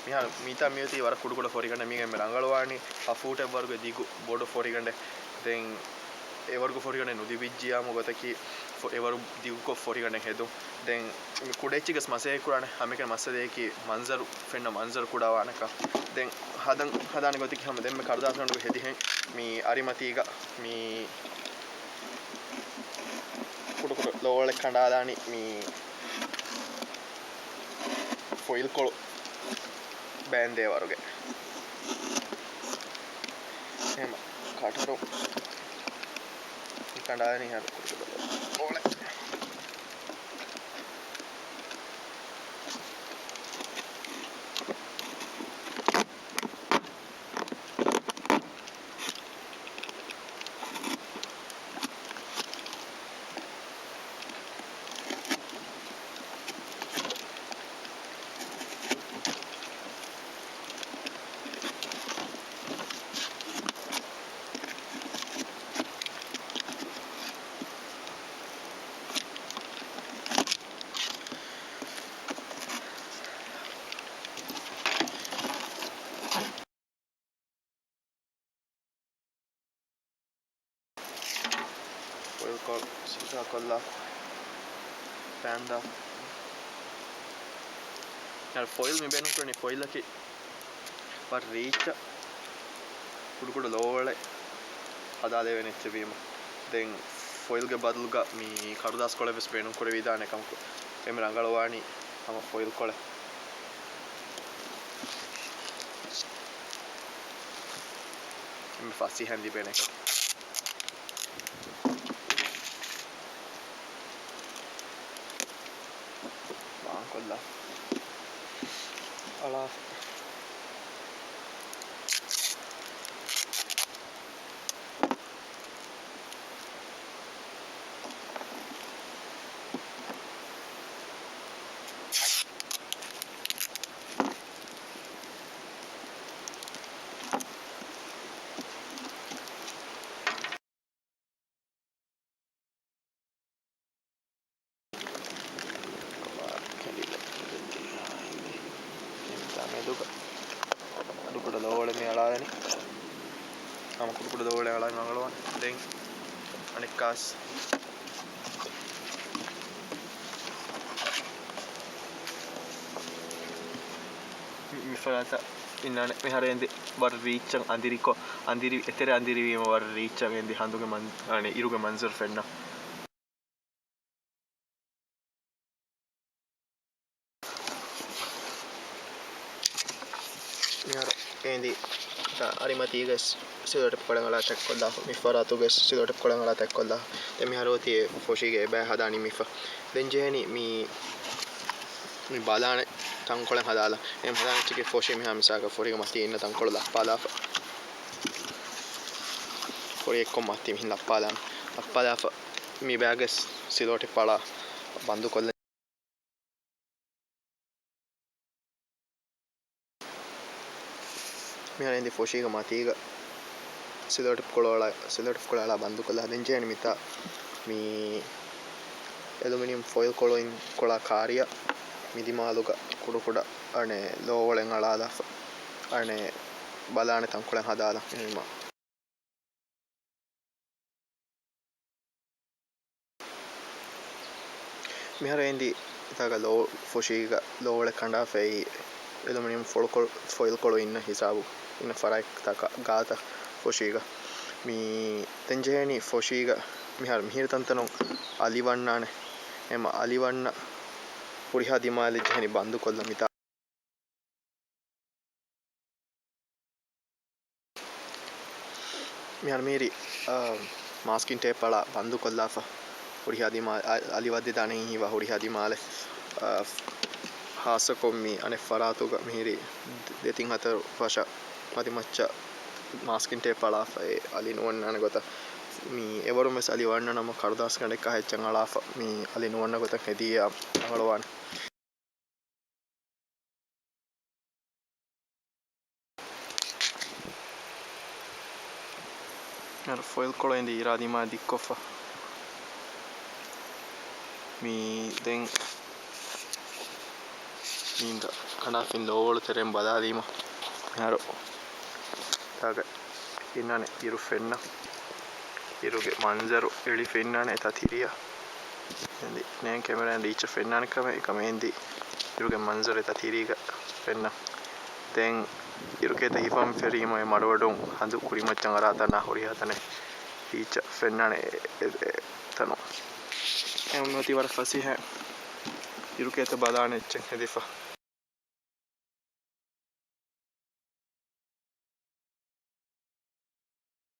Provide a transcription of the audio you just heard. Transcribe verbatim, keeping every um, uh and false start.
މިހާރު މިތާ މިއޮތީ ވަރަށް ކުޑަކުޑަ ފޮރިގަނޑެއް. މީގެ މި ރަނގަޅުވާނީ ހަ ފޫޓެއް ވަރުގެ ދިގު ބޮޑު ފޮރިގަނޑެއް. ދެން އެވަރުގެ ފޮރިގަނޑެއް ނުލިބިއްޖިޔާމު ގޮތަކީ ފޮ-، އެވަރު ދިގުކޮށް ފޮރިގަނޑެއް ހެދުން. ދެން މި ކުޑައެއްޗިގަސް މަސައްކަތް ކުރާނެ ހަމައެކަނި މައްސަލައަކީ މަންޒަރު ފެންނަ މަންޒަރު ކުޑަވާނެކަން. ދެން ހަދަން ހަދާނެ ގޮތަކީ ހަމަ ދެންމެ ކަރުދާސްގަނޑުގެ ހެދިހެން މި އަރިމަތީގަ މި ކުޑަކުޑަ ލޯވަޅެއް ކަނޑާލާނީ މި ފޮއިލް ކޮޅު ބޭންދޭ ވަރުގެ. އެހެން ކަޓަރު ކަނޑާލަނީ ހަރު ކުޑަކުޑަ ލޯވަޅެއް. ފޮއިލް ކޮޅު ސީދާ ކޮށްލާ ފޭންދާ. އަ، ފޮއިލް މި ބޭނުން ކުރަނީ ފޮއިލަކީ ވަރަށް ރީއްޗަށް ކުޑަކުޑަ ލޯވަޅެއް ހަދާލެވޭނެ އެއްޗެއް ވީމަ. ދެން ފޮއިލްގެ ބަދަލުގަ މި ކަރުދާސް ކޮޅެއް ވެސް ބޭނުން ކުރެވިދާނެ ކަމަކު. އެންމެ ރަނގަޅުވާނީ ހަމަ ފޮއިލް ކޮޅެއް. އެންމެ ފަސޭހައިން ލިބޭނެ ކަން. ވާންކޮށްލާ. އަޅާ. މެދުގަ ކުޑަކުޑަ ލޯވަޅެއް މި އަޅާލަނީ. ހަމަ ކުޑަކުޑަ ލޯވަޅެއް އަޅާ ރަނގަޅުވާނެ. ދެން އަނެއްކާސް މި ފަރާތަށް އިންނާނެ. މިހާރު އެނދި ވަރަށް ރީއްޗަށް އަނދިރިކޮށް، އަނދިރި، އެތެރެ އަނދިރިވީމަ ވަރަށް ރީއްޗަށް އެނދި ހަނދުގެ މަން-، އަނެއް އިރުގެ މަންޒަރު ފެންނަ. މިހާރު އޭނދި އަރިމަތީގެ ސިލޯ ޓޭޕް ކޮޅެއް އަޅާ ތެކްކޮށްލާ، މި ފަރާތުގެ ސިލޯ ޓޭޕް ކޮޅެއް އަޅާ ތެކްކޮށްލާ. ދެން މިހާރު އޮތީ ފޮށީގެ އެބަ ހަދާ ނިމިފަ. ދެން ޖެހެނީ މި، މި ބަލާނެ ތަންކޮޅެއް ހަދާލަ. އެހެން ހަދާނެ އެއްޗެކޭ ފޮށީ މިހާ މިސާލަކަށް ފޮށީގެ މަތީ އިންނަ ތަންކޮޅު ލައްޕާލާފަ. ފޮށީ އެއްކޮށް މަތީ މިހިން ލައްޕާލާނެ. ލައްޕާލާފަ މި ބައިގެ ސިލޯ ޓޭޕް އަޅާ ބަންދުކޮށްލަން. މިހާރު އެނދި ފޮށީގެ މަތީގަ ސިލޯ ޓޭޕް ކޮޅު އަޅާ، ސިލޯ ޓޭޕް ކޮޅު އަޅާ ބަންދުކޮށްލާ. ދެން ޖެހެނީ މިތާ މި އެލުމިނިއަމް ފޮއިލް ކޮޅު އިން ކޮޅާ ކާރިއަށް މި ދިމާލުގަ ކުޑަކުޑަ އަނެއް ލޯވަޅެއް އަޅާލާފަ. އަނެއް ބަލާނެ ތަންކޮޅެއް ހަދާލަ މި މި މިހާރު އެނދި ތާގަ ލޯ-، ފޮށީގަ ލޯވަޅެއް ކަނޑާފައި އެލުމިނިއަމް ފޮޅުކޮޅު، ފޮއިލް ކޮޅު އިންނަ ހިސާބު އިންނަ ފަރާތްތަކަށް ގާތަށް ފޮށީގަ. މި ދެން ޖެހެނީ ފޮށީގަ މިހާރު މިހިރި ތަންތަނުން އަލި ވަންނާނެ. އެމަ އަލި ވަންނަ ހުރިހާ ދިމާލެއް ޖެހެނީ ބަންދުކޮށްލަ މިތާ. މިހާރު މިހިރި، އާ، މާސްކިން ޓޭޕް އަޅާ ބަންދުކޮށްލާފަ ހުރިހާ ދިމާ-، އަ-، އަލިވައްދިދާނެ ހީވާ ހުރިހާ ދިމާލެއް، އާ، ޚާއްޞަކޮށް މި އަނެއް ފަރާތުގަ މިހިރި ދެތިން ހަތަރު ފަށަށް މަތިމައްޗަށް މާސްކިން ޓޭޕް އަޅާފަ އެ އަލި ނުވަންނާނެ ގޮތަށް. މި އެވަރުން ވެސް އަލި ވަންނަ ނަމަ ކަރުދާސްގަނޑެއް ކާ ހެއްޗަށް އަޅާފަ މި އަލި ނުވަންނަ ގޮތަށް ހެދިޔާ ރަނގަޅުވާނެ. އަރަ ފޮއިލް ކޮޅު އެނދި އިރާ ދިމާ ދިއްކޮށްފަ. މީ ދެން ނީނދާ ކަނޑާފިން ލޯވަޅު ތެރެއިން ބަލާލީމަ، މިހާރު ތާގަ އިންނާނެ އިރު ފެންނަ. އިރުގެ މަންޒަރު އެޅިފަ އިންނާނެ އެތާ ތިރިއަށް. އެނދި ނޭން ކެމެރާއިން ރީޗަށް ފެންނާނެ ކަމެއް، އެކަމަށް އެނދި އިރުގެ މަންޒަރު އެތާ ތިރީގަ ފެންނަ. ދެން އިރުކޭތަ ހިފަން ފެރީމަ އެ މަޑުވަޑުން ހަނދު ކުރިމައްޗަށް އަރާ ތަނާ ހުރިހާ ތަނެއް ރީޗަށް ފެންނާނެ އެ، އެ، އެ ތަނު. އެހެން އޮތީ ވަރަށް ފަސޭހަ. އިރުކޭތަ ބަލާނެ އެއްޗެއް ހެދިފަ.